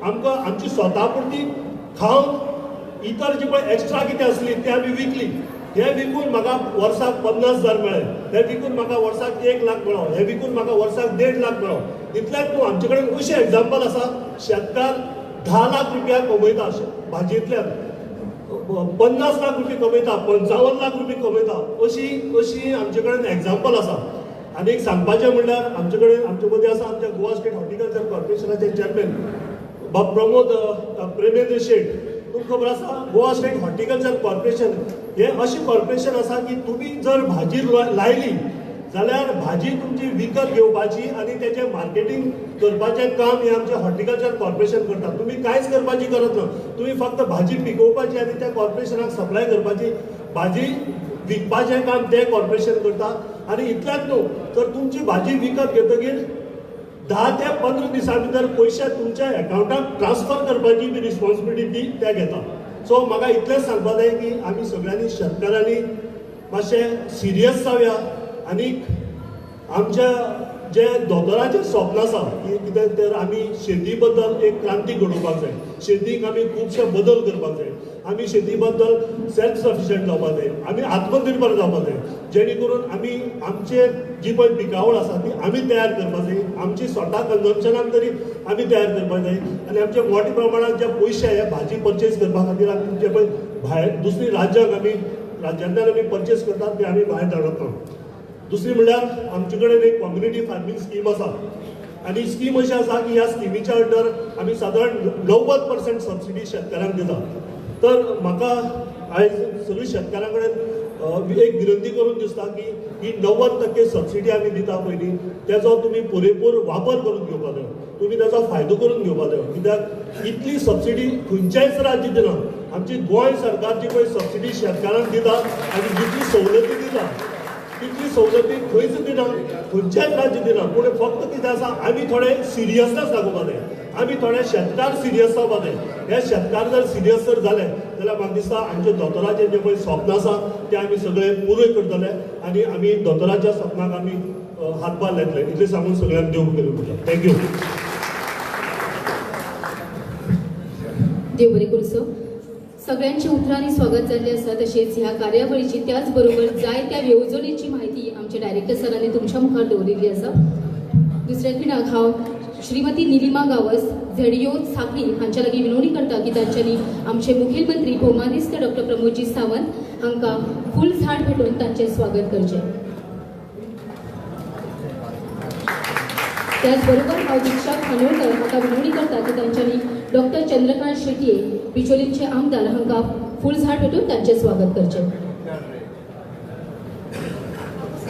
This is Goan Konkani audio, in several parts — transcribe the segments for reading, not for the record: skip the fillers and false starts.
आमकां आमची स्वता पुरती खावन इतर जी पळय एक्स्ट्रा कितें आसली ते आमी विकली. हे विकून म्हाका वर्साक 50,000 मेळ्ळे, हे विकून म्हाका वर्साक 1 लाख मेळ्ळो, हे विकून म्हाका वर्साक 1.5 लाख मेळ्ळो. इतल्याच न्हू, आमचे कडेन अशें एग्जाम्पल आसा, शेतकार 10 लाख रुपया कमयता भाजयेंतल्यान, 50 लाख रुपया कमयता, 55 लाख रुपया कमयता, अशी अशी आमचे कडेन एग्जाम्पल आसा. आनी एक सांगपाचें म्हणल्यार आमचे कडेन आमचे मदीं आसा आमच्या गोवा स्टेट हॉर्टिकल्चर कॉर्पोरेशनाचे चेअरमॅन बाब प्रमोद प्रेमेंद्र शेट. तुमकां खबर आसा गोवा स्टेट हॉर्टिकल्चर कॉर्पोरेशन हें अशें कॉर्पोरेशन आसा की तुमी जर भाजी लायली जाल्यार भाजी तुमची विकत घेवपाची आनी तेचें मार्केटींग करपाचें काम हें आमचें हॉर्टिकल्चर कॉर्पोरेशन करता. तुमी कांयच करपाची गरज ना, तुमी फक्त भाजी पिकोवपाची आनी त्या कॉर्पोरेशनाक सप्लाय करपाची, भाजी विकपाचें काम तें कॉर्पोरेशन करता. आनी इतल्याच न्हू तर तुमची भाजी विकत घेतकीर 10 ते 15 दिसां भितर पयशे तुमच्या एकावंटाक ट्रान्सफर करपाची बी रिस्पॉन्सिबिलिटी ती ते घेता. सो म्हाका इतलेंच सांगपाक जाय की आमी सगळ्यांनी शेतकारांनी मातशें सिरियस जावया आनी आमच्या जे दोतोराचें स्वप्न आसा की कितें तर आमी शेती बद्दल एक क्रांती घडोवपाक जाय, शेतीक आमी खुबशे बदल करपाक जाय, आमी शेती बद्दल सेल्फ सफिशियंट जावपाक जाय, आमी आत्मनिर्भर जावपाक जाय, जेणे करून आमी आमचे जी पळय पिकावळ आसा ती आमी तयार करपाक जाय, आमची स्वता कन्जम्पशनाक तरी आमी तयार करपाक जाय. आनी आमचे मोठ्या प्रमाणात जे पयशे हे भाजी परचेज करपा खातीर आमी जे पळय भायर दुसरी राज्यांक आमी राज्यांतल्यान आमी परचेज करतात ते आमी भायर धाडप ना. दुसरी म्हणल्यार आमचे कडेन एक कम्युनिटी फार्मींग स्कीम आसा आनी स्कीम अशी आसा की ह्या स्किमीच्या अंडर आमी सादारण 90% सबसिडी शेतकारांक दिता. तर म्हाका आयज सगळी शेतकारां कडेन एक विनंती करून दिसता की ही 90% सबसिडी आमी दिता पयलीं तेजो तुमी पुरेपूर वापर करून घेवपाक जाय, तुमी तेजो फायदो करून घेवपाक जाय. कित्याक इतली सबसिडी खंयच्याच राज्य दिना. आमची गोंय सरकार जी पळय सबसिडी शेतकारांक दिता आनी जितली सवलती दिता तितली सवलती खंयच दिना, खंयच्याच राज्य दिना. पूण फक्त कितें आसा, आमी थोडे सिरियसनेस दाखोवपाक जाय, आमी थोडे शेतकार सिरियस जावपाक जाय. हे शेतकार जर सिरियस जर जाले जाल्यार म्हाका दिसता आमचे दोतोराचें जें पळय स्वप्न आसा तें आमी सगळें पुरें करतले आनी आमी दोतोराच्या स्वप्नाक आमी हातभार लायतले. इतलें सांगून सगळ्यांक देव बरें करूं. Thank you. देव बरें करूं सर. सगळ्यांच्या उतरांनी स्वागत जाल्लें आसा, तशेंच ह्या कार्यावळीची त्याच बरोबर जाय त्या येवजणेची म्हायती आमच्या डायरेक्टर सरांनी तुमच्या मुखार दवरिल्ली आसा. दुसऱ्या खिणाक हांव श्रीमती निलिमा गावस झेडिओ साखळी हांच्या लागीं विनवणी करता की तांच्यांनी आमचे मुखेलमंत्री भोवमानेस्त डॉक्टर प्रमोदजी सावंत हांकां फूल झाड भेटोवन तांचें स्वागत करचें. त्याचबरोबर हांव दीक्षा खानोलकर हांकां विनवणी करता की तांच्यांनी डॉक्टर चंद्रकांत शेटये बिचोलींचे आमदार हांकां फूल झाड भेटून तांचें स्वागत करचें.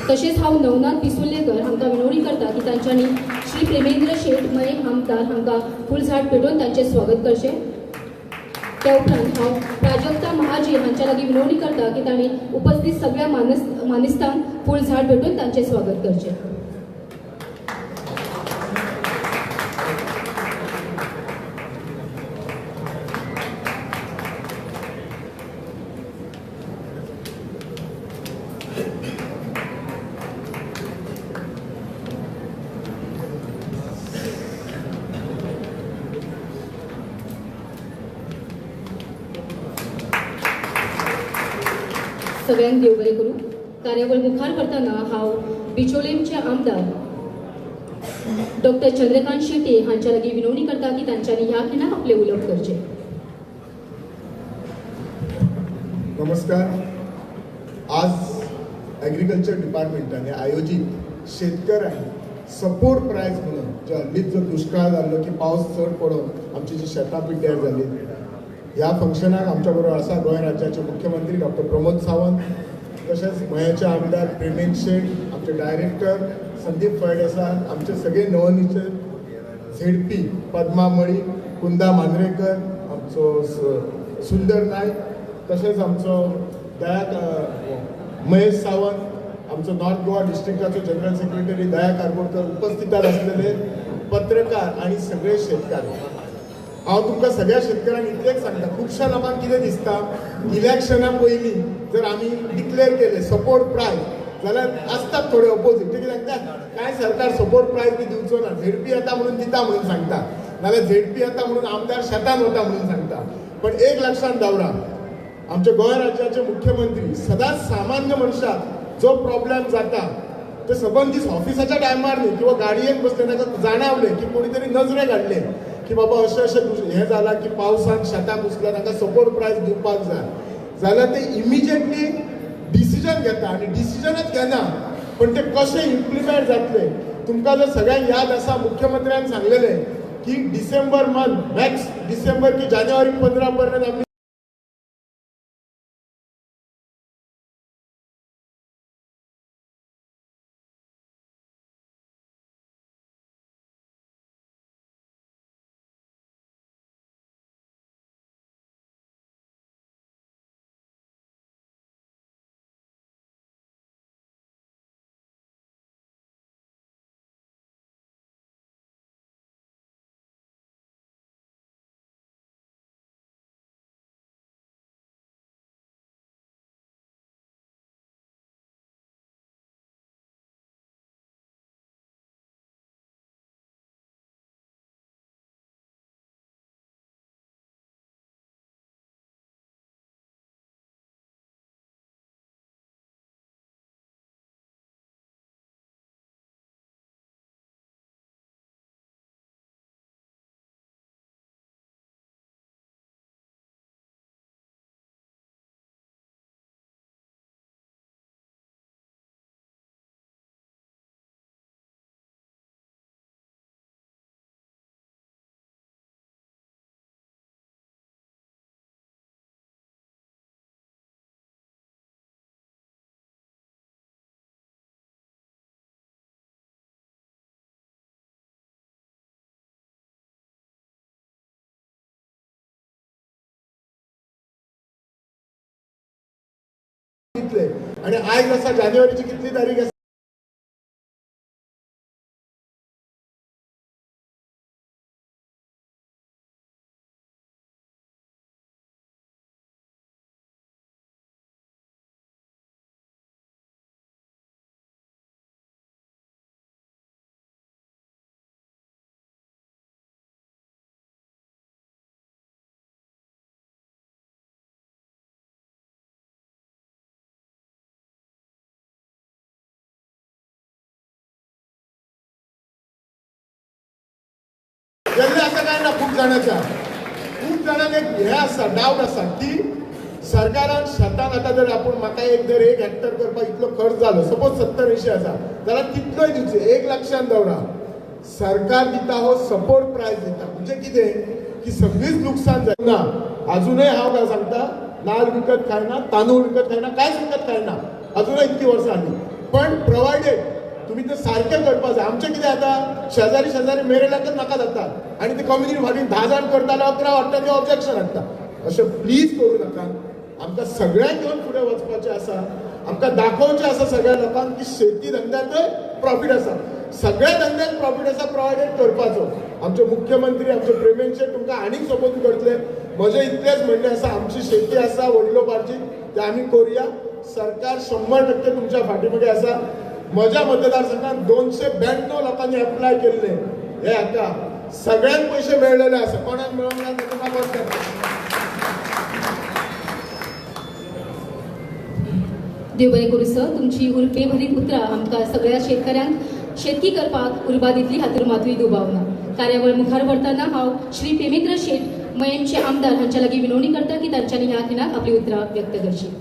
तशेंच हांव नवनाथ पिसुर्लेकर हांकां विनवणी करता की तांच्यांनी श्री प्रेमेंद्र शेट मये आमदार हांकां फूल झाड भेटोवन तांचें स्वागत करचें. त्या उपरांत हांव प्राजक्ता महाजी हांच्या लागीं विनवणी करता की तांणी उपस्थित सगळ्या मानेस्तांक फूल झाड भेटोवन तांचें स्वागत करचें. सगळ्यांक देव बरें करूं. कार्यावळ मुखार करतना हांव बिचोलेमचे आमदार डॉक्टर चंद्रकांत शेट्ये हांच्या लागीं विनवणी करता की तांच्यांनी ह्या खिणाक आपलें उलोवप करचें. नमस्कार. आज एग्रीकल्चर डिपार्टमेंटाने आयोजीत शेतकऱ्यांक सपोर्ट प्रायस म्हणून जे हल्लीच जो दुष्काळ जाल्लो की पावस चड पडून आमची जी शेतां पिड्ड्यार जाली, ह्या फंक्शनाक आमच्या बरोबर आसा गोंय राज्याचे मुख्यमंत्री डॉक्टर प्रमोद सावंत, तशेंच मयेचे आमदार प्रेमेंद्र शेट, आमचे डायरेक्टर संदीप फळदेसाय, आमचे सगळे नवनिचे झेडपी पद्मा मळी, कुंदा मांद्रेकर, आमचो सुंदर नायक, तशेंच आमचो दया महेश सावंत, आमचो नॉर्थ गोवा डिस्ट्रिक्टाचो जनरल सेक्रेटरी दया कारबोडकर, उपस्थित आसलेले पत्रकार आनी सगळे शेतकार. हांव तुमकां सगळ्या शेतकऱ्यांक इतलेंच सांगता, खुबश्या लोकांक कितें दिसता, इलेक्शना पयलीं जर आमी डिक्लेअर केलें सपोर्ट प्रायस जाल्यार आसतात थोडे ऑपोजीट, ते कितें सांगता काय सरकार सपोर्ट प्रायस बी दिवचो ना, झेडपी येता म्हणून दिता म्हणून सांगता. नाल्यार झेडपी येता म्हणून आमदार शेतान वता म्हणून सांगता. पण एक लक्षात दवरा, आमच्या गोंय राज्याचे मुख्यमंत्री सदांच सामान्य मनशाक जो प्रॉब्लेम जाता ते सबंद दीस ऑफिसाच्या टायमार न्ही किंवा गाडयेन बसले ताका जाणावले की कोणी तरी नजरे काडले की बाबा अशें अशें हें जालां की पावसान शेतां घुसला, तांकां सपोर्ट प्रायस दिवपाक जाय जाल्यार ते इमिजिएटली डिसिजन घेता. आनी डिसिजनच घेना पण ते कशें इम्प्लिमेंट जातले तुमकां जर सगळ्यांक याद आसा, मुख्यमंत्र्यान सांगलेलें की डिसेंबर मंथ मॅक्स डिसेंबर की जानेवारी 15 पर्यंत आमी आणि आयज आसा जानेवारीची कितली तारीख आसा? गेल्ले आतां काय ना, खूब जाणांच्या खूब जाणांक एक हें आसा, डावट आसा की सरकारान शेतान आतां जर आपूण म्हाका एक जर 1 हेक्टर करपाक इतलो खर्च जालो, सपोज 70-80 हजार जाल्यार तितलोय दिवचो. एक लक्षान दवरा, सरकार दिता हो सपोर्ट प्रायस दिता, म्हणजे कितें की सगळीच लुकसाण जायना. अजूनय हांव काय सांगता, नाल विकत खायना, तांदूळ विकत खायना, कांयच विकत खायना अजूनय इतकी वर्सां जालीं. पण प्रोवायडेड तुम्ही ते सारकें करपाक जाय. आमचें कितें जाता, शेजारी शेजारी मेरेलाकच नाका जाता आनी ते कम्युनिटी फाटीं 10 जाण करता जाल्यार 11 वाडटा, ते ऑब्जेक्शन हाडटा. अशें प्लीज करूं नाका. आमकां सगळ्यांक घेवन फुडें वचपाचें आसा, आमकां दाखोवचें आसा सगळ्या लोकांक की शेती धंद्यांतय प्रॉफीट आसा, सगळ्या धंद्यांत प्रॉफीट आसा, प्रोवायडेड करपाचो. आमचे मुख्यमंत्री आमचे प्रेमेन शेट तुमकां आनीक सपोर्ट करतले. म्हजें इतलेंच म्हणणें आसा, आमची शेती आसा वडिलोपार्जी, ते आमी करुया. सरकार 100% तुमच्या फाटीमागे आसा. म्हज्या मतदारसंघात 292 लोकांनी एप्लाय केल्ले हे हाका सगळ्यांक पयशे मेळ्ळेले आसा, कोणाक मेळोंक ना तें तुमकां कळटा. देव बरें करूं सर, तुमची उर्बेभरीत उतरां आमकां सगळ्या शेतकऱ्यांक शेती करपाक उर्बा दितली हातूंत मातूय दुबाव ना. कार्यावळ मुखार व्हरतना हांव श्री प्रेमेंद्र शेट मयेंचे आमदार हांच्या लागीं विनवणी करता की तांच्यांनी ह्या खिणाक आपली उतरां व्यक्त करची.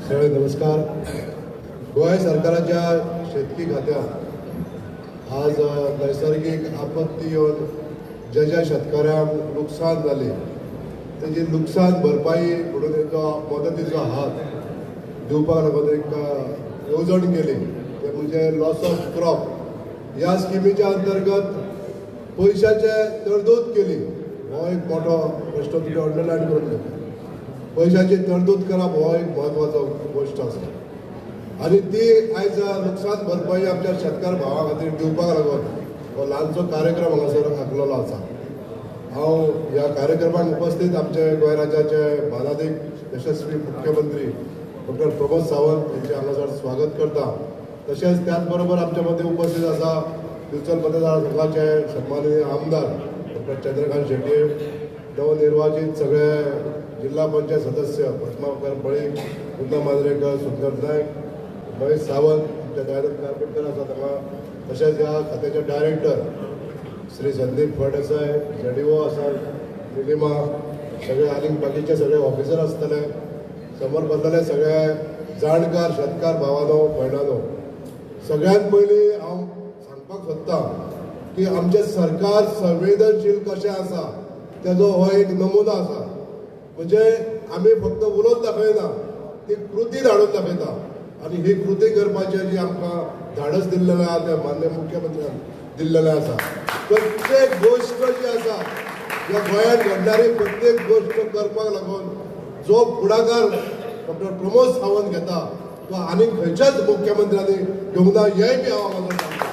सगळे नमस्कार. गोंय सरकाराच्या शेतकी खात्यात आज नैसर्गिक आपत्ती येवन ज्या ज्या शेतकऱ्यांक लुकसाण जालें तेजी लुकसाण भरपाई म्हणून तेंचो मदतीचो हात दिवपाक लागून एक येवजण केली, ते म्हणजे लॉस ऑफ क्रॉप ह्या स्किमीच्या अंतर्गत पयशाचे तरतूद केली. हो एक मोठो प्रश्न तुमी अंडरलायन करून घेतला. पयशाची तरतूद करप हो एक म्हत्वाचो गोश्ट आसा आनी ती आयज लुकसाण भरपाई आमच्या शेतकार भावा खातीर दिवपाक लागून हो ल्हानसो कार्यक्रम हांगासर आखलेलो आसा. हांव ह्या कार्यक्रमाक उपस्थित आमचे गोंय राज्याचे बालादीक यशस्वी मुख्यमंत्री डॉक्टर प्रमोद सावंत यांचे हांगासर स्वागत करता. तशेंच त्याच बरोबर आमच्या मदीं उपस्थित आसा दिवचल मतदारसंघाचे सन्माननीय आमदार डॉक्टर चंद्रकांत शेट्ये, नवनिर्वाचित सगळे जिल्हा पंचायत सदस्य पद्माकर बळी, कुंदा मांजरेकर, सुंदर नायक, महेश सावंत, आमच्या दयानंद कारपेटकर आसा तांगा, तशेंच ह्या खात्याचे डायरेक्टर श्री संदीप फळदेसाय, जेडीओ आसा निलिमा, सगळे आनी बाकीचे सगळे ऑफिसर आसतले, समोर बसलेले सगळे जाणकार शेतकार भावानो भयणानो, सगळ्यात पयलीं हांव सांगपाक सोदता की आमचें सरकार संवेदनशील कशें आसा तेजो हो एक नमुना आसा. म्हणजे आमी फक्त उलोवन दाखयना, ती कृती धाडून दाखयता आनी ही कृती करपाची जी आमकां धाडस दिल्लेलें आसा तें माननीय मुख्यमंत्र्यान दिल्लेलें आसा. प्रत्येक गोश्ट जी आसा ह्या गोंयांत घडणारी प्रत्येक गोश्ट करपाक लागून जो फुडाकार डॉक्टर प्रमोद सावंत घेता तो आनी खंयच्याच मुख्यमंत्र्यांनी घेवंक ना हेंय बी हांव हांगा सांगता.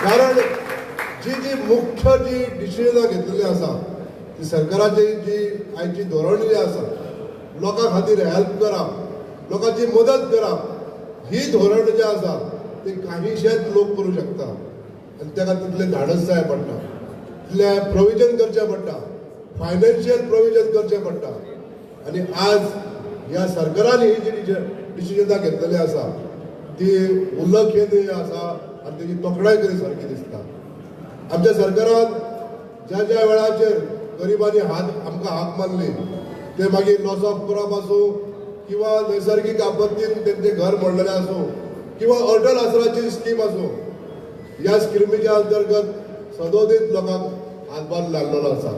कारण जी जी मुख्य जी डिसिजनां घेतलेली आसा ती सरकाराची जी आयची धोरण जी आसा लोकां खातीर हेल्प करप, लोकांची मदत करप, ही धोरण जें आसा ते काहीशेच लोक करूं शकता आनी ताका तितलें धाडस जाय पडटा, तितलें प्रोविजन करचें पडटा, फायनान्शियल प्रोविजन करचें पडटा. आनी आज ह्या सरकारान ही जी डिसिजनां घेतलेली आसा ती उल्लेखनीय आसा आनी तेजी तोखणाय करी सारकी दिसता. आमच्या सरकारान ज्या ज्या वेळाचेर गरिबांनी हात आमकां हाक मारली, ते मागीर लॉस ऑफ क्रॉप आसूं किंवा नैसर्गीक आपत्तीन तेंचें घर मोडलेलें आसूं किंवा अटल आसराची स्कीम आसूं, ह्या स्किमीच्या अंतर्गत सदोदीत लोकांक हातभार लायलेलो आसा.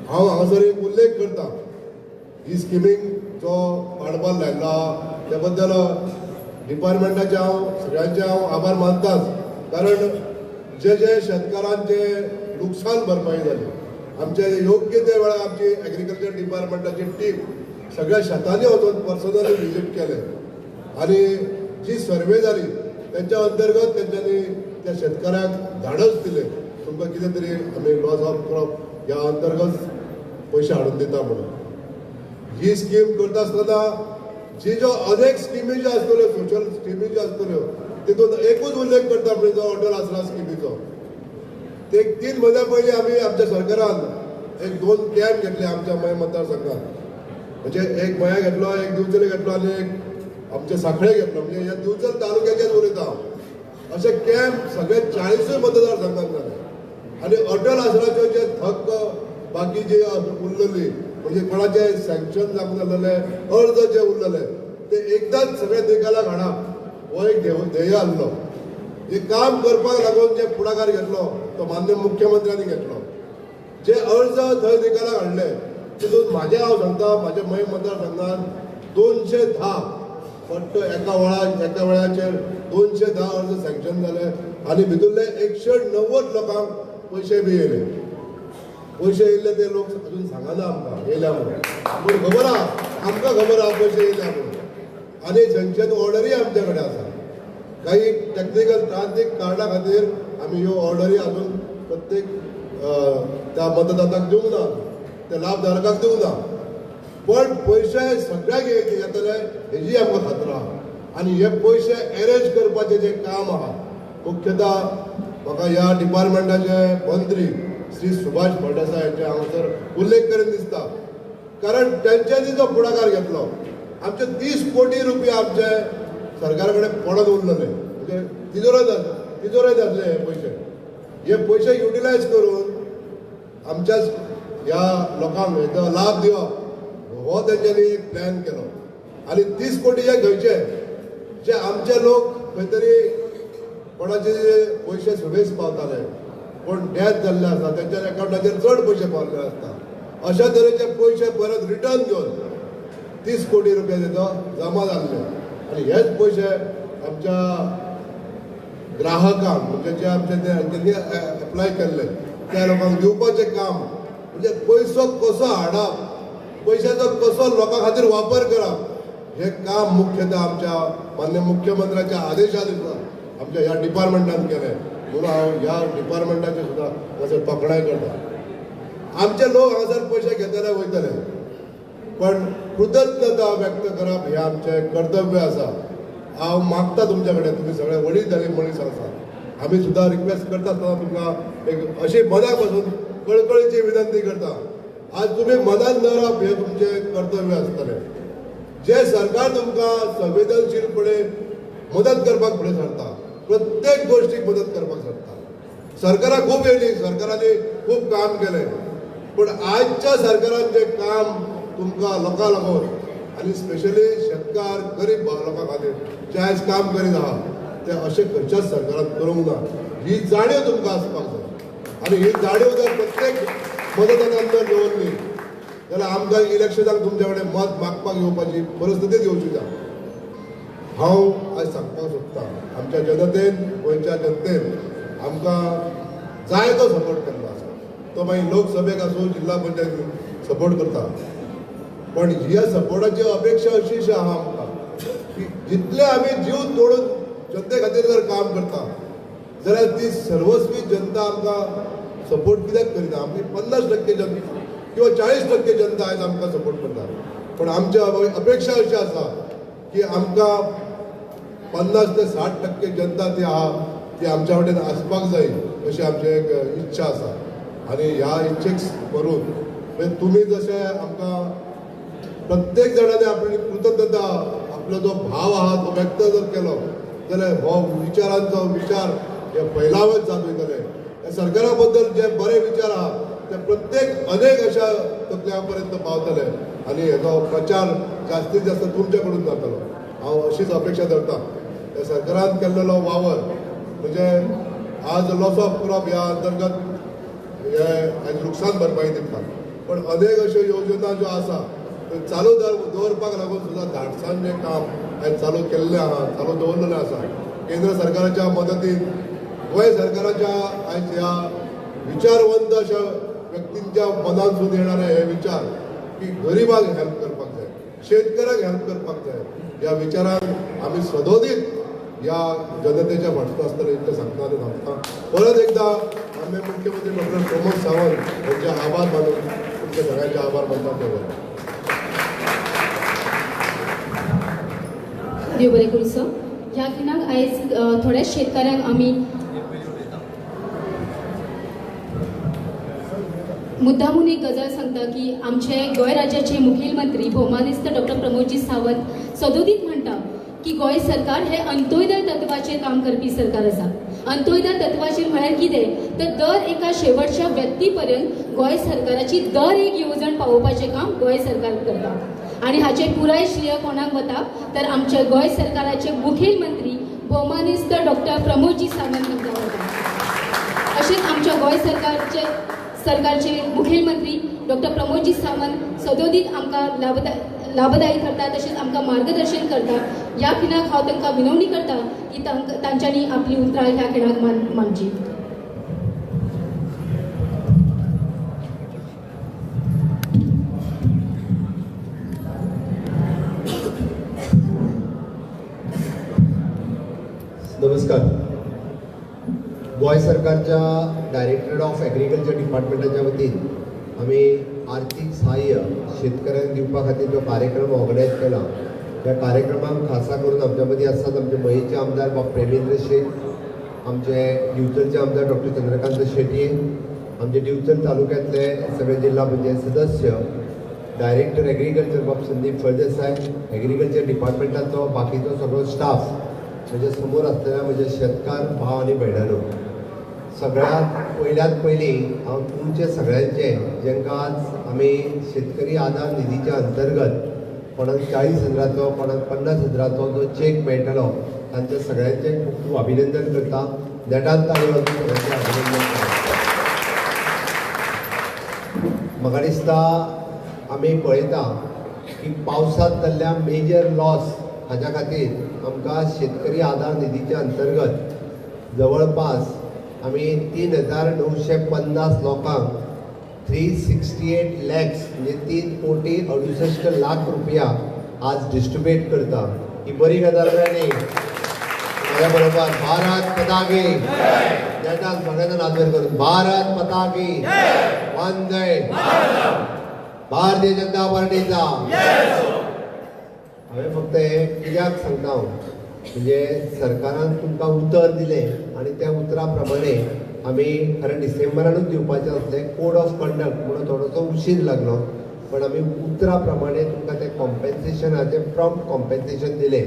हांव हांगासर एक उल्लेख करता, ही स्किमीक जो पाठभार लायल्लो आहा त्या बद्दल डिपार्टमेंटाचे हांव सगळ्यांचे हांव आभार मानताच. कारण जे जे शेतकारांचे लुकसाण भरपाई जाली, आमचे योग्य त्या वेळार आमची एग्रीकल्चर डिपार्टमेंटाची टीम सगळ्या शेतांनी वचून पर्सनली विजीट केले आनी जी सर्वे जाली तेंच्या अंतर्गत तेंच्यांनी त्या शेतकारांक धाडस दिलें तुमकां कितें तरी आमी लॉस ऑफ क्रॉप ह्या अंतर्गत पयशे हाडून दिता म्हणून. ही स्कीम करता आसतना जी ज्यो अनेक स्किमी ज्यो आसतल्यो, सोशल स्किमी ज्यो आसतल्यो तितून एकूच उल्लेख करता म्हणजे जो अटल आसरा स्किमीचो. ते 3 म्हयन्या पयलीं आमी आमच्या सरकारान एक 2 कॅम्प घेतले आमच्या मय मतदारसंघात, म्हणजे एक मया घेतलो, एक दिवचले घेतलो आनी एक आमचे सांखळे घेतलो, म्हणजे ह्या दिवचल तालुक्याचेच उलयता हांव. अशे कॅम्प सगळे 40 मतदारसंघात जाले आनी अटल आसराच्यो जे थक्क बाकी जे उरलेली म्हणजे कोणाचे सँक्शन जावंक जाल्ले अर्ज जे उरलेले ते एकदांच सगळे निकालाक हाडप हो एक ध्येय आसलो. हे काम करपाक लागून जे फुडाकार घेतलो तो माननीय मुख्यमंत्र्यांनी घेतलो. जे अर्ज थंय निकालाक हाडले तितून म्हाजें हांव सांगता म्हाज्या मय मतदारसंघात 210 फक्त एका वेळाचेर 210 अर्ज सँक्शन जाले आनी भितुरले 190 लोकांक पयशे बी येयले. पयशे येयल्ले ते लोक अजून सांगना आमकां येयल्या म्हणून, पूण खबर आहा आमकां खबर आहा पयशे येयल्या म्हणून. आनी सँक्शन ऑर्डरूय आमच्या कडेन आसा. काही टॅक्निकल तांत्रीक कारणां खातीर आमी ह्यो ऑर्डरी अजून प्रत्येक त्या मतदाताक दिवंक ना, त्या लाभधारकाक दिवंक ना, पण पयशे सगळ्याक येतले हेजी आमकां खात्री आहा. आनी हे पयशे एरेंज करपाचें जें काम आहा मुख्यतः म्हाका ह्या डिपार्टमेंटाचे मंत्री श्री सुभाष फळदेसाय हांचे हांगासर उल्लेख करीन दिसता, कारण तेंच्यांनी जो फुडाकार घेतलो आमचे 30 कोटी रुपया आमचे सरकारा कडेन पडत उरलेले, म्हणजे तिजोरेंत आसले हे पयशे. हे पयशे युटिलायज करून आमच्याच ह्या लोकांक हेचो लाभ दिवप हो तेंच्यांनी एक प्लॅन केलो. आनी 30 कोटी जे खंयचे जे आमचे लोक खंय तरी कोणाचे पयशे सुबेज पावताले, कोण डेथ जाल्ले आसता तेंच्या एकावंटाचेर चड पयशे पावल्ले आसता, अशा तरेचे पयशे परत रिटर्न घेवन 30 कोटी रुपया तेजो जमा जाल्ले. आनी हेच पयशे आमच्या ग्राहकांक म्हणजे जे आमचे तेंच्यांनी एप्लाय केल्ले त्या लोकांक दिवपाचें काम, म्हणजे पयसो कसो हाडप, पयशाचो कसो लोकां खातीर वापर करप हें काम मुख्यतः आमच्या माननीय मुख्यमंत्र्याच्या आदेशानुसार आमच्या ह्या डिपार्टमेंटान केलें म्हणून हांव ह्या डिपार्टमेंटाचे सुद्दां हांगासर तोखणाय करता. आमचे लोक हांगासर पयशे घेतले वयतले, पण कृतज्ञता व्यक्त करप हें आमचें कर्तव्य आसा. हांव मागता तुमच्या कडेन, तुमी सगळे वडील जाले मनीस आसा, आमी सुद्दां रिक्वेस्ट करता आसतना तुमकां एक अशी मनाक पासून कळकळीची विनंती करता, आज तुमी मनान दवरप हें तुमचें कर्तव्य आसतलें. जे सरकार तुमकां संवेदनशीलपणे मदत करपाक फुडें सरता, प्रत्येक गोश्टीक मदत करपाक सरता. सरकारां खूब येयली, सरकारांनी खूब काम केलें, पूण आजच्या सरकारान जें काम तुमकां लोकां लागून आनी स्पेशली शेतकार गरीब लोकां खातीर जें आयज काम करीत आहा तें अशें खंयच्याच सरकारान करूंक ना. ही जाणीव तुमकां आसपाक जाय आनी ही जाणीव जर प्रत्येक मतदारान जर दवरली जाल्यार आमकां इलेक्शनाक तुमच्या कडेन मत मागपाक येवपाची परिस्थितीच येवची ना. हांव आयज सांगपाक सोदता, आमच्या जनतेन, गोंयच्या जनतेन आमकां जाय तो सपोर्ट केल्लो आसा, तो मागीर लोकसभेक आसूं जिल्हा पंचायतीक सपोर्ट करता, पण ह्या सपोर्टाची अपेक्षा अशी आहा आमकां की जितले आमी जीव तोडून जनते खातीर जर काम करता जाल्यार ती सर्वस्वी जनता आमकां सपोर्ट कित्याक करिना. आमची 50% जनता किंवा 40% जनता आयज आमकां सपोर्ट करता, पण आमची अपेक्षा अशी आसा की आमकां 50 ते 60% जनता ती आहा ती आमच्या वटेन आसपाक जाय अशी आमची एक इच्छा आसा. आनी ह्या इच्छेक करून म्हणजे तुमी जशें आमकां प्रत्येक जाणांनी आपली कृतज्ञता, आपलो जो भाव आहा तो व्यक्त जर केलो जाल्यार हो विचारांचो विचार हे फैलावत जात वयतले. ह्या सरकारा बद्दल जे बरे विचार आहा ते प्रत्येक अनेक अशा तकल्या पर्यंत पावतले आनी हेजो प्रचार जास्तीत जास्त तुमचे कडून जातलो. हांव अशीच अपेक्षा धरता. ह्या सरकारान केल्लो वावर म्हणजे आज लॉस ऑफ क्रॉप ह्या अंतर्गत हे आयज लुकसाण भरपाई दिता, पण अनेक अश्यो योजना ज्यो आसा त्यो चालू दवरपाक लागून सुद्दां धाडसान जें काम आयज चालू केल्लें आहा, चालू दवरलेलें आसा. केंद्र सरकाराच्या मदतीन, गोंय सरकाराच्या आयज ह्या विचारवंत अशा व्यक्तींच्या मनांतसून येणारे हे विचार की गरिबांक हेल्प करपाक जाय, शेतकऱ्यांक हेल्प करपाक जाय, ह्या विचारान आमी सदोदीत ह्या जनतेच्या फाटल्यान आसतना इतलें सांगता आनी सांगता. परत एकदा आमी मुख्यमंत्री डॉक्टर प्रमोद सावंत हांचे आभार मानून तुमच्या सगळ्यांचे आभार मानता. देव बरें करूं सर. ह्या खिणाक आयज थोड्या शेतकाऱ्यांक आमी मुद्दामून एक गजाल सांगता की आमचे गोंय राज्याचे मुखेलमंत्री भोवमानेस्त डॉक्टर प्रमोदजी सावंत सदोदीत म्हणटा की गोंय सरकार हे अंत्योदय तत्वाचेर काम करपी सरकार आसा. अंत्योदय तत्वाचेर म्हळ्यार कितें तर दर एका शेवटच्या व्यक्ती पर्यंत गोंय सरकाराची दर एक येवजण पावोवपाचें काम गोंय सरकार करता आनी हाचें पुराय श्रेय कोणाक वता तर आमच्या गोंय सरकाराचे मुखेलमंत्री भोवमानेस्त डॉक्टर प्रमोदजी सावंत हांकां वता. अशेंच आमच्या गोंय सरकारचे मुखेलमंत्री डॉक्टर प्रमोदजी सावंत सदोदीत आमकां लाभदायी करता, तशेंच आमकां मार्गदर्शन करता. ह्या खिणाक हांव तांकां विनवणी करता की तांच्यांनी आपली उतरां ह्या खिणाक मांडची. नमस्कार. गोंय सरकारच्या डायरेक्टरेट ऑफ एग्रीकल्चर डिपार्टमेंटाच्या वतीन आमी आर्थीक सहाय्य शेतकऱ्यांक दिवपा खातीर जो कार्यक्रम ऑर्गनायज केला त्या कार्यक्रमाक खासा करून आमच्या मदीं आसात आमचे मयेचे आमदार बाब प्रेमेंद्र शेट, आमचे दिवचलचे आमदार डॉक्टर चंद्रकांत शेटये, आमचे दिवचल तालुक्यांतले सगळे जिल्हा पंचायत सदस्य, डायरेक्टर एग्रीकल्चर बाब संदीप फळदेसाय, एग्रीकल्चर डिपार्टमेंटाचो बाकीचो सगळो स्टाफ, म्हज्या समोर आसलेल्या म्हज्या शेतकार भाव आनी भयणांनो, सगळ्यांत पयल्यात पयलीं हांव तुमचे सगळ्यांचे जेंकां आज आमी शेतकरी आदार निधीच्या अंतर्गत कोणाक 40,000चो कोणाक 50,000चो जो चॅक मेळटलो तांचे सगळ्यांचें खूब खूब अभिनंदन करता. नेटान ताळयो घालून सगळ्यांचें अभिनंदन करता. म्हाका दिसता आमी पळयता की पावसांत जाल्ल्या मेजर लॉस हाज्या खातीर आमकां शेतकरी आदार निधीच्या अंतर्गत जवळपास आमी 3,950 लोकांक 368 लॅक्स म्हणजे 3,68,00,000 रुपया आज डिस्ट्रिब्यूट करता. ही बरी गजाल काय न्ही? म्हाज्या बरोबर भारत पताकी नेटान सगळ्यांना नाजर करून भारत पताकी वंदे भारतीय जनता पार्टीचा. हांवें फक्त हें कित्याक सांगता हांव म्हणजे सरकारान तुमकां उतर दिलें आनी त्या उतरा प्रमाणे आमी खरें डिसेंबरानूच दिवपाचें आसलें. कोड ऑफ कंडक्ट म्हणून थोडोसो उशीर लागलो, पण आमी उतरा प्रमाणे तुमकां तें कॉम्पेन्सेशनाचें प्रॉम्प्ट कॉम्पेन्सेशन दिलें.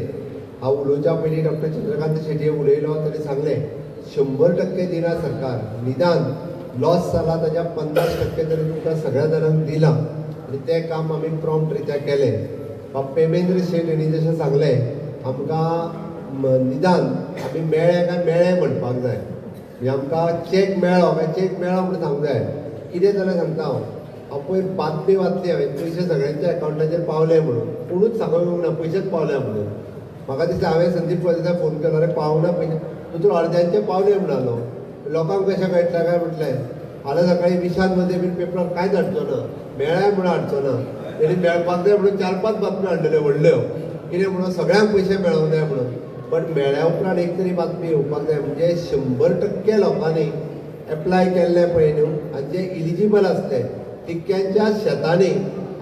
हांव उलोवच्या पयलीं डॉक्टर चंद्रकांत शेटये उलयलो, ताणें सांगलें 100% दिना सरकार, निदान लॉस जाला ताज्या 50% तरी तुमकां सगळ्या जाणांक दिलां आनी तें काम आमी प्रॉम्प्ट रित्या केलें. बाब पेमेंद्र शेट हांणी जशें सांगलें आमकां निदान आमी मेळ्ळे काय मेळ्ळे म्हणपाक जाय, म्हणजे आमकां चॅक मेळ्ळो काय चॅक मेळ्ळो म्हूण सांगूंक जाय. कितें जालें सांगता हांव, हांव पयर बातमी वाचली हांवें पयशे सगळ्यांच्या एकावंटाचेर पावले म्हणून, कोणूच सांगूंक येवंक ना पयशेच पावले म्हणून. म्हाका दिसता हांवें संदीप फळदेसाय फोन केलो, अरे पावना पयशे, दुसरो अर्द्यांचे पावले म्हणालो. लोकांक कशें कळटलें काय म्हटलें फाल्यां सकाळीं विशाल मध्ये बीन पेपरार कांयच हाडचो ना, मेळ्ळ्याय म्हणून हाडचो ना. तेणी मेळपाक जाय म्हणून 4-5 बातम्यो हाडलेल्यो व्हडल्यो, कितें म्हणून सगळ्यांक पयशे मेळोंक जाय म्हणून. बट मेळ्ळ्या उपरांत एक तरी बातमी येवपाक जाय, म्हणजे 100% लोकांनी एप्लाय केल्लें पळय न्हू आनी जे इलिजिबल आसले तितक्यांच्या शेतांनी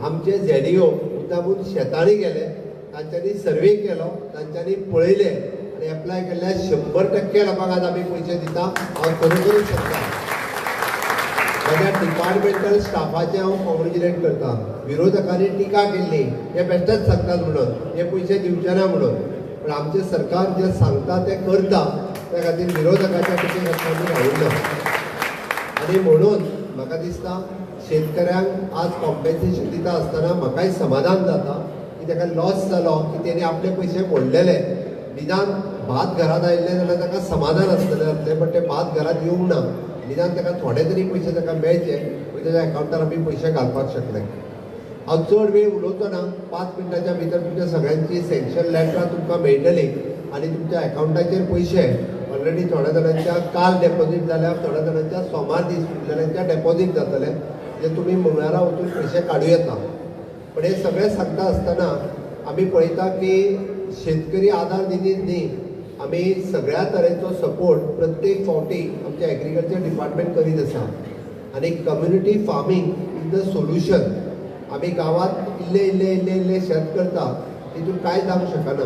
आमचे झेडिओ मुद्दामून शेतांनी गेले, तांच्यांनी सर्वे केलो, तांच्यांनी पळयलें आनी एप्लाय केल्ल्या 100% लोकांक आज आमी पयशे दिता. हांव खरोखरूच सांगता म्हज्या डिपार्टमेंटल स्टाफाचें हांव कॉंग्रेच्युलेट करता. विरोधकांनी टिका केल्ली हे बेश्टेच सांगतात म्हणून, हे पयशे दिवचे ना म्हणून, पण आमचें सरकार जें सांगता तें करता, त्या खातीर विरोधकाच्या टिके खातीर आमी रावूंक ना. आनी म्हणून म्हाका दिसता शेतकऱ्यांक आज कॉम्पेन्सेशन दिता आसतना म्हाकाय समाधान जाता की ताका लॉस जालो की तेणी आपले पयशे मोडलेले, निदान भात घरांत आयिल्लें जाल्यार ताका समाधान आसतलें जातलें, बट तें भात घरांत येवंक ना, निदान ताका थोडे तरी पयशे ताका मेळचे म्हणजे ताच्या एकावंटार आमी पयशे घालपाक शकले. हांव चड वेळ उलोवचो ना, 5 मिनटाच्या भितर तुमच्या सगळ्यांची सँक्शन लॅटरां तुमकां मेळटली आनी तुमच्या एकावंटाचेर पयशे ऑलरेडी थोड्या जाणांच्या काल डेपोजीट जाल्या, थोड्या जाणांच्या सोमार दीस जाणांच्या डेपोजीट जातले, जे तुमी मंगळारा वचून पयशे काडूं येता. पण हे सगळें सांगता आसतना आमी पळयता की शेतकरी आदार निधी न्ही, आमी सगळ्या तरेचो सपोर्ट प्रत्येक फावटी आमचें एग्रीकल्चर डिपार्टमेंट करीत आसा आनी community farming is the solution. आमी गांवांत इल्ले इल्ले इल्ले इल्ले शेत करता तितून कांय जावंक शकना,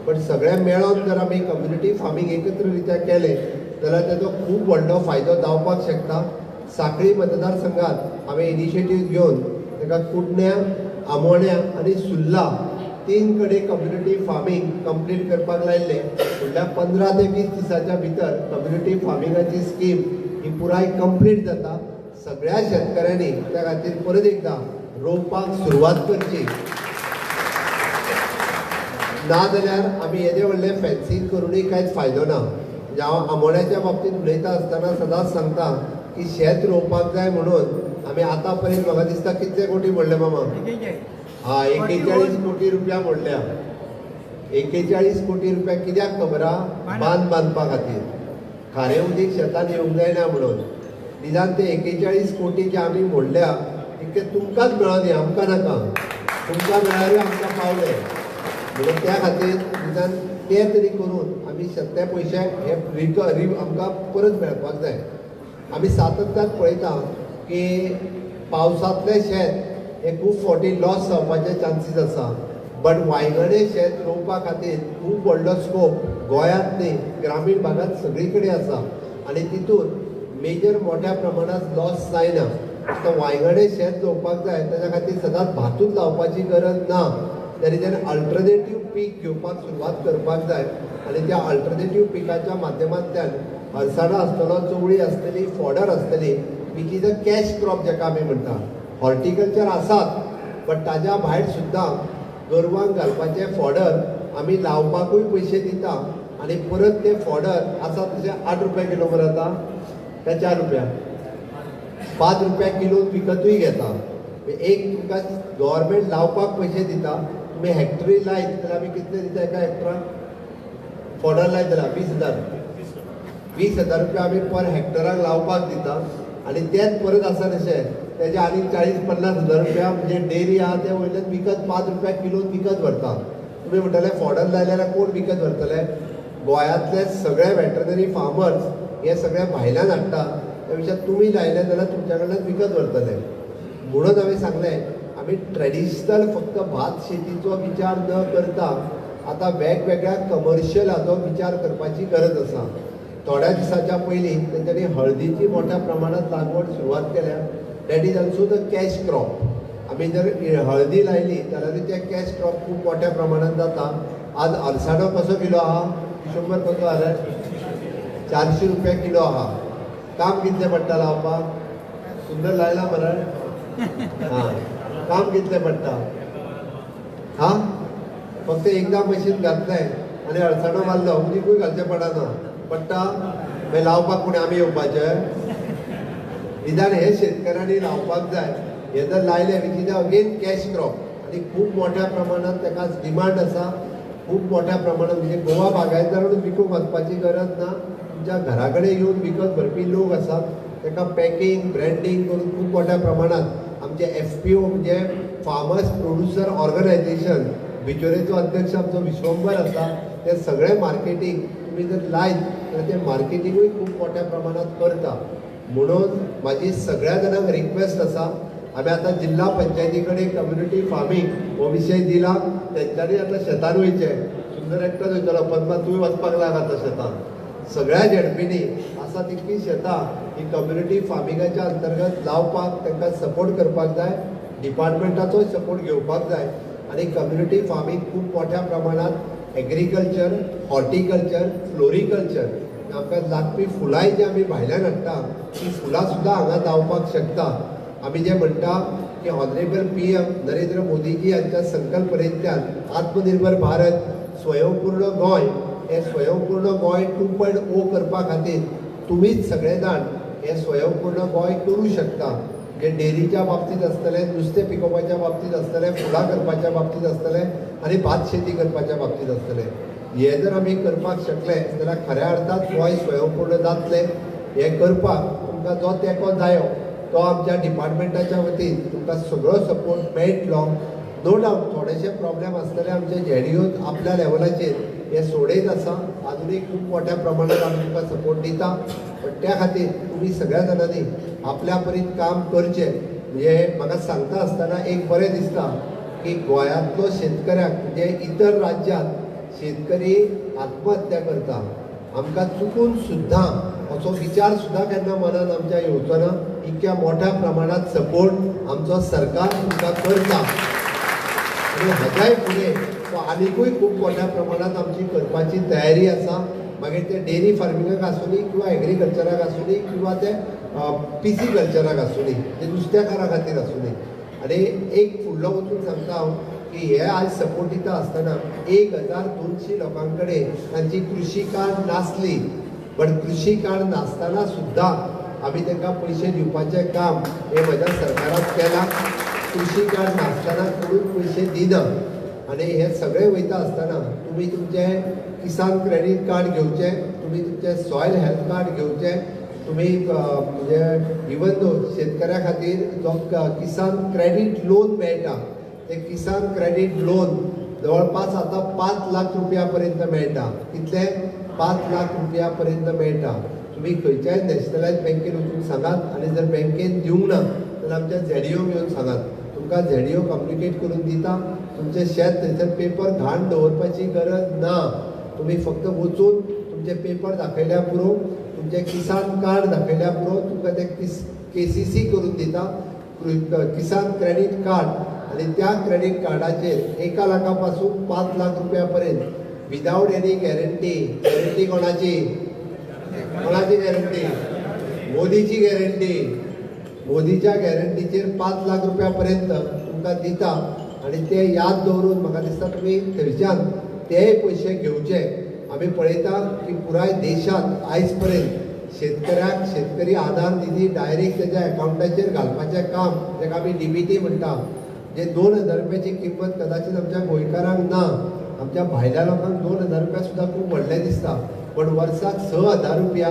पण सगळें मेळोन जर आमी कम्युनिटी फार्मींग एकत्र रित्या केलें जाल्यार तेजो खूब व्हडलो फायदो जावपाक शकता. साखळी मतदारसंघात हांवें इनिशिएटीव घेवन ताका कुडण्या, आमोण्या आनी सुर्ला 3 कडेन कम्युनिटी फार्मींग कंप्लीट करपाक लायिल्लें. फुडल्या 15 ते 20 दिसाच्या भितर कम्युनिटी फार्मिंगाची स्कीम ही पुराय कंप्लीट जाता. सगळ्या शेतकऱ्यांनी त्या खातीर परत एकदां रोवपाक सुरवात करची, ना जाल्यार आमी येदें व्हडलें फॅन्सींग करुनूय कांयच फायदो ना. म्हणजे हांव आमोण्याच्या बाबतींत उलयता आसतना सदांच सांगता की शेत रोवपाक जाय म्हणून आमी आतां पर्यंत म्हाका दिसता कितले कोटी मोडले मामा? हा, 41 कोटी रुपया मोडल्या. 41 कोटी रुपया कित्याक खबर आहा? बांद बांदपा खातीर, खारें उदीक शेतान येवंक जायना म्हणून. निदान ते 41 कोटी जे आमी मोडल्या तितके तुमकांच मेळोनी, आमकां नाका, तुमकां मेळ्ळ्यारूय आमकां पावले. म्हणून त्या खातीर निदान ते तरी करून आमी ते पयशे हे आमकां परत मेळपाक जाय. आमी सातत्यान पळयता की पावसांतलें शेत हे खूब फावटी लॉस जावपाचे चान्सीस आसा, बट वायंगणे शेत रोवपा खातीर खूब व्हडलो स्कोप गोंयांत न्ही, ग्रामीण भागांत सगळी कडेन आसा आनी तितून मेजर मोठ्या प्रमाणांत लॉस जायना. आतां वायंगणे शेत रोवपाक जाय ताच्या खातीर सदांच भातूच लावपाची गरज ना, तरी तेणें अल्टरनेटीव पीक घेवपाक सुरवात करपाक जाय आनी त्या अल्टरनेटीव पिकाच्या माध्यमांतल्यान हरसाणो आसतलो, चवळी आसतली, फॉडर आसतली, which is a cash crop जाका आमी म्हणटा. हॉर्टिकल्चर आसात बट ताज्या भायर सुद्दां गोरवांक घालपाचें फॉडर आमी लावपाकूय पयशे दिता आनी परत ते फॉडर आसा तशें 8 रुपया किलो मरे आतां काय 4 रुपया, 5 रुपया किलोन विकतूय घेता. एक तुमकां गव्हर्मेंट लावपाक पयशे दिता, तुमी हॅक्टरी लायत जाल्यार आमी कितले दिता एका हॅक्टराक? फॉडर लायत जाल्यार 20,000, 20,000 रुपया आमी पर हॅक्टराक लावपाक दिता आनी तेच परत आसा तशें तेजे आनी 40-50 हजार रुपया म्हणजे डेरी आहा ते वयल्यान विकत 5 रुपया किलोन विकत व्हरता. तुमी म्हणटले फॉडर लायले जाल्यार कोण विकत व्हरतले? गोंयांतले सगळे वेटरनरी फार्मर्स हे सगळे भायल्यान हाडटा, त्या पेक्षा तुमी लायले जाल्यार तुमच्या कडल्यान विकत व्हरतले. म्हणून हांवें सांगलें आमी ट्रेडिशनल फक्त भात शेतीचो विचार न करता आतां वेगवेगळ्या कमर्शियल हाचो विचार करपाची गरज आसा. थोड्या दिसाच्या पयलीं तेंच्यांनी हळदीची मोठ्या प्रमाणात लागवड सुरवात केल्या. That is also the cash crop. आमी जर हळदी लायली जाल्यार ते कॅश क्रॉप खूब मोठ्या प्रमाणात जाता. आज अरसाणो कसो किलो आहा? 100 कसो जाल्यार 400 रुपया किलो आहा. काम कितलें पडटा लावपाक? सुंदर लायला मरे. हां, काम कितलें पडटा? हां, फक्त एकदां मशीन घातलें आनी अळसाणो मारलो, उदीकूय घालचें पडना. पडटा मागीर लावपाक कोणी आमी येवपाचें? निदान हे शेतकऱ्यांनी लावपाक जाय. हे जर लायलें which is again cash crop आनी खूब मोठ्या प्रमाणात ताका डिमांड आसा. खूब मोठ्या प्रमाणात म्हणजे गोवा बागायतदारानूच विकूंक वचपाची गरज ना, तुमच्या घरा कडेन येवन विकत भरपी लोक आसात. ताका पॅकिंग ब्रँडींग करून खूब मोठ्या प्रमाणात आमचे FPO म्हणजे फार्मर्स प्रोड्युसर ऑर्गनायझेशन, बिचोरेचो अध्यक्ष आमचो विश्वंबर आसा, ते सगळें मार्केटींग तुमी जर लायत जाल्यार तें मार्केटिंगूय खूब मोठ्या प्रमाणात करता. म्हणून म्हाजी सगळ्या जाणांक रिक्वेस्ट आसा, आमी आतां जिल्हा पंचायती कडेन कम्युनिटी फार्मींग हो विशय दिला, तेंच्यांनी आतां शेतान वयचें. सुंदर एकटोच वयतलो, पद्मा तूंय वचपाक लाग आतां शेतान. सगळ्या झेडपींनी आसा तितलीं शेतां ही कम्युनिटी फार्मिंगाच्या अंतर्गत लावपाक तांकां सपोर्ट करपाक जाय, डिपार्टमेंटाचोय सपोर्ट घेवपाक जाय. आनी कम्युनिटी फार्मींग खूब मोठ्या प्रमाणात एग्रीकल्चर, हॉर्टिकल्चर, फ्लोरिकल्चर, आमकां लागपी फुलांय जी आमी भायल्यान हाडटा ती फुलां सुद्दां हांगा जावपाक शकता. आमी जे म्हणटा की ऑनरेबल PM Narendra Modiji हांच्या संकल्पनेंतल्यान आत्मनिर्भर भारत, स्वयंपूर्ण गोंय, हे स्वयंपूर्ण गोंय 2.0 करपा खातीर तुमीच सगळे जाण हे स्वयंपूर्ण गोंय करूं शकता. म्हणजे डेअरीच्या बाबतींत आसतलें, नुस्तें पिकोवपाच्या बाबतींत आसतलें, फुलां करपाच्या बाबतींत आसतलें आनी भात शेती करपाच्या बाबतींत आसतलें. हे जर आमी करपाक शकले जाल्यार खऱ्या अर्थात गोंय स्वयंपूर्ण जातलें. हें करपाक तुमकां जो तेंको जायो तो आमच्या डिपार्टमेंटाच्या वतीन तुमकां सगळो सपोर्ट मेळटलो. नो डावट थोडेशे प्रॉब्लेम आसतले आमचे झेडीओत आपल्या लेवलाचेर हे सोडयत आसा, आजुनूय खूब मोठ्या प्रमाणात आमी तुमकां सपोर्ट दिता. पण त्या खातीर तुमी सगळ्या जाणांनी आपल्या परीन काम करचें. म्हणजे म्हाका सांगता आसतना एक बरें दिसता की गोंयांतलो शेतकऱ्याक, म्हणजे इतर राज्यांत शेतकरी आत्महत्या करता, आमकां चुकून सुद्दां असो विचार सुद्दां केन्ना मनान आमच्या येवचो ना. इतक्या मोठ्या प्रमाणात सपोर्ट आमचो सरकार तुमकां करता आनी हाज्याय फुडें तो आनिकूय खूब मोठ्या प्रमाणात आमची करपाची तयारी आसा. मागीर ते डेअरी फार्मिंगाक आसूं किंवा एग्रीकल्चराक आसूं किंवा ते पिसिकल्चराक आसूं, ते नुस्त्याकारा खातीर आसूं. आनी एक फुडलो वचून सांगता हांव की हे आज सपोर्ट दिता आसतना 1200 लोकां कडेन तांची कृशी कार्ड नासली, पण कृशी कार्ड नासतना सुद्दां आमी तांकां पयशे दिवपाचें काम हें म्हज्या सरकारान केलां. कृशी कार्ड नासतना कोणूच पयशे दिना. आनी हे सगळे वयता आसतना तुमी तुमचें किसान क्रेडीट कार्ड घेवचें, तुमी तुमचें सॉयल हेल्थ कार्ड घेवचें, तुमी म्हणजे इवन दो शेतकऱ्या खातीर जो किसान क्रेडीट लोन मेळटा ते किसान क्रेडीट लोन जवळपास आतां 5 लाख रुपया पर्यंत मेळटा. कितले? 5 लाख रुपया पर्यंत मेळटा. तुमी खंयच्याय नॅशनलायज बँकेन वचून सांगात आनी जर बँकेन दिवंक ना जाल्यार आमच्या झेडीओक येवन सांगात, तुमकां झेडीओ कम्युनिकेट करून दिता. तुमचें शेत थंयसर पेपर घाण दवरपाची गरज ना, तुमी फक्त वचून तुमचे पेपर दाखयल्यार पुरो, तुमचें किसान कार्ड दाखयल्यार पुरो, तुमकां तें KCC करून दिता, किसान क्रेडीट कार्ड. आनी त्या क्रेडीट कार्डाचेर 1 लाखा पासून 5 लाख रुपया पर्यंत विदावट एनी गॅरंटी. गॅरंटी कोणाची? कोणाची गॅरंटी? मोदीची गॅरंटी. मोदीच्या गॅरंटीचेर 5 लाख रुपया पर्यंत तुमकां दिता. आनी ते याद दवरून म्हाका दिसता तुमी थंयच्यान तेय पयशे घेवचे. आमी पळयता की पुराय देशांत आयज पर्यंत शेतकऱ्याक शेतकरी आधार निधी डायरेक्ट तेज्या एकावंटाचेर घालपाचें काम, ताका आमी DBT म्हणटा, जे 2000 रुपयाची किंमत कदाचित आमच्या गोंयकारांक ना, आमच्या भायल्या लोकांक 2000 रुपया सुद्दां खूब व्हडलें दिसता, पण वर्साक 6000 रुपया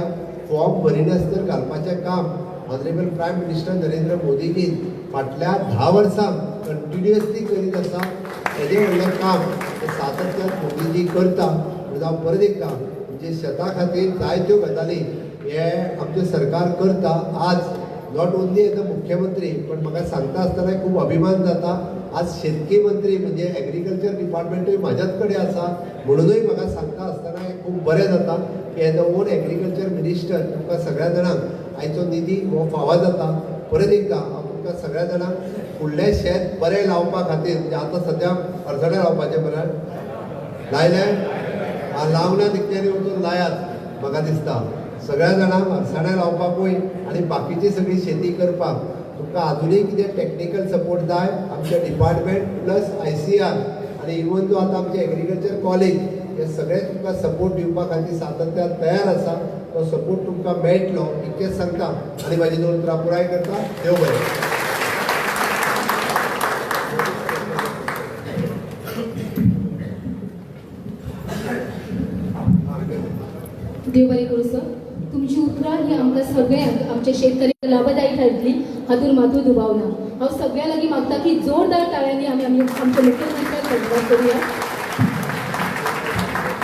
फॉर्म भरिनासतना घालपाचें काम ऑनरेबल प्रायम मिनिस्टर नरेंद्र मोदीजीन फाटल्या 10 वर्सांक कंटिन्युअसली करीत आसा. हेजें व्हडलें काम हें सातत्यान मोदीजी करता. म्हणून हांव परत एकदां म्हणजे शेता खातीर जायत्यो गजाली हे आमचें सरकार करता. आज not only as a मुख्यमंत्री, पण म्हाका सांगता आसतना खूब अभिमान जाता. आज शेतकी मंत्री म्हणजे एग्रीकल्चर डिपार्टमेंटूय म्हाज्याच कडेन आसा म्हणूनय म्हाका सांगता आसतना हें खूब बरें जाता की as a own agriculture minister तुमकां सगळ्या जाणांक आयचो निधी हो फावो जाता. परत एकदां हांव तुमकां सगळ्या जाणांक फुडलें शेत बरें लावपा खातीर, म्हणजे आतां सद्या अरसणें लावपाचें बरें लायलें लावना तितल्यांनी वचून लायात. म्हाका दिसता सगळ्या जाणांक अरसाणें लावपाकूय आनी बाकीची सगळी शेती करपाक तुमकां आजुनूय कितें टॅक्निकल सपोर्ट जाय आमचें डिपार्टमेंट प्लस ICR आनी इवन जो आतां आमचें एग्रीकल्चर कॉलेज हे सगळे तुमकां सपोर्ट दिवपा खातीर सातत्यान तयार आसा. तो सपोर्ट तुमकां मेळटलो इतकेंच सांगता आनी म्हाजी दोन उतरां पुराय करता. देव बरें. देव बरें करूं सर. तुमची उतरां ही आमकां सगळ्यांक आमच्या शेतकऱ्यांक लाभदायी थारतली हातूंत मातूय दुबाव ना. हांव सगळ्यां लागीं मागता की जोरदार ताळ्यांनी आमी आमी आमच्या मुख्यमंत्र्याक धन्यवाद करुया.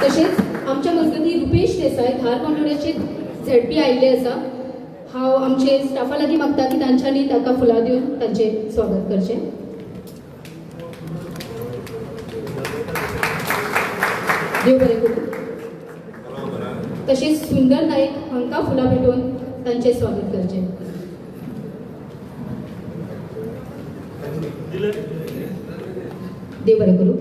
तशेंच आमच्या मजगती रुपेश देसाय धारबांदोड्याचे ZP आयिल्ले आसा. हांव आमचे स्टाफा लागीं मागता की तांच्यांनी ताका फुलां दिवन तांचें स्वागत करचें. देव बरें करूं. तशेंच सुंदर नायक हांकां फुलां भेटोवन तांचें स्वागत करचें. देव बरें करूं.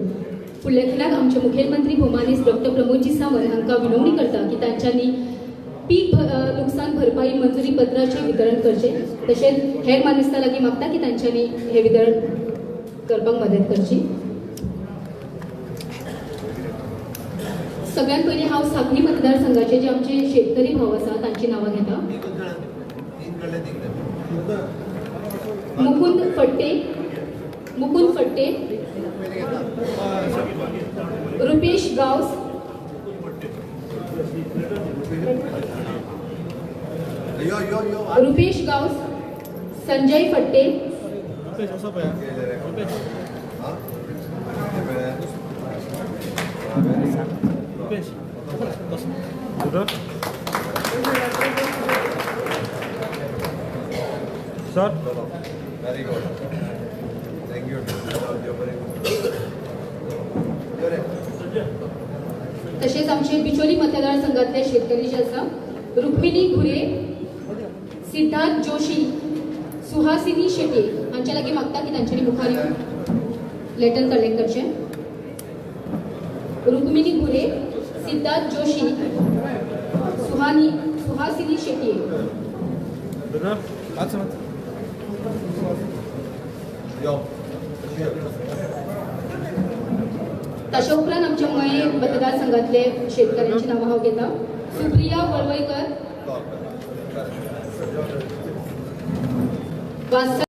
फुडल्या खिणाक आमचे मुखेलमंत्री भोवमानेस्त डॉक्टर प्रमोदजी सावंत हांकां विनवणी करता की तांच्यांनी पीक लुकसाण भरपाई मंजुरी पत्राचें वितरण करचें. तशेंच हेर मानेस्तां लागीं मागता की तांच्यांनी हें वितरण करपाक मदत करची. सगळ्यात पयलीं हांव साखळी मतदारसंघाचे जे आमचे शेतकरी भाव आसा तांची नांवां घेता. मुकुंद फट्टे, मुकुंद फट्टे, रुपेश गांवस, रुपेश गांवस, संजय फट्टे, sir. Very good, thank you. तशेंच आमचे बिचोली मतदारसंघातले शेतकरी जे आसा रुक्मिणी घुरे, सिद्धार्थ जोशी, सुहासिनी शेट्ये हांच्या लागीं मागता की तांच्यांनी मुखार येवन लेटर कलेक्ट करचें. रुक्मिणी घुरे, सिद्धार्थ जोशी, सुहासिनी शेट्ये. ताच्या उपरांत आमच्या मये मतदारसंघातले शेतकऱ्यांची नांवां हांव घेता. सुप्रिया वळवयकर, वास